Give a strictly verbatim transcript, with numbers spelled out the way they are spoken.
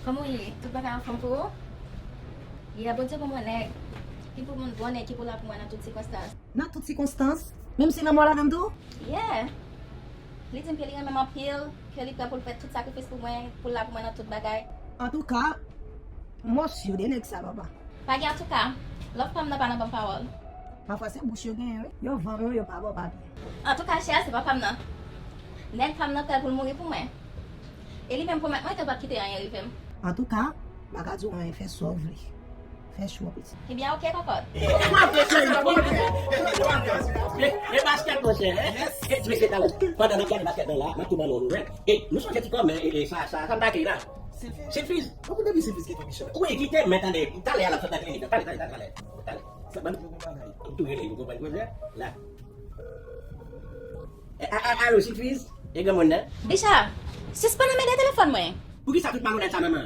Kòman w ye? Tout bagay anfòm pou ou? Yeah, Bondye ban mwen nèg. Ki pou moun bon nèg ki pou la pou mwen nan tout sikonstans. Nan tout sikonstans? Menm si lanmò la menm tou? Yeah. Li di m ke li renmen m anpil, ke li prè pou l fè tout sakrifis pou mwen, pou l la pou mwen nan tout bagay. Antouka, mwen sure de nèg sa papa. Pa gen antouka. Love pa m nan pa nan banm pawòl. Pafwa se bouch yo genyen wi. Yo vann ou, yo pa ba w papye. Antouka, chè a se papa m nan. Nèg pa m nan prè pou l mouri pou mwen. E li menm pwomèt mwen ke l p ap kite anyen rive m. Antouka, m pa ka di w anyen, fè sa w vle. Fè chwa pitit. Ebyen, oke, kòkòt. E baskèt, monchè. E ti mesye talè. Pandan n ap gade baskèt nan la, m ap tou ban nou nouvèl. E nou sonje ti kòmè, e sa, sa, sa m ta kri la. Silfiz. Silfiz. Ou konn depi Silfiz ki tou bichon. Wi, kite men tande. Talè a l ap sot nan klinik. Talè, talè, talè. Talè. Sa ban nou bagay. Ou tou rele, ou konprann koze? La. A, a, alo, Silfiz? E granmoun nan? Bicha, sispann anmède telefòn mwen. Poukisa tout malonèt sa, manman?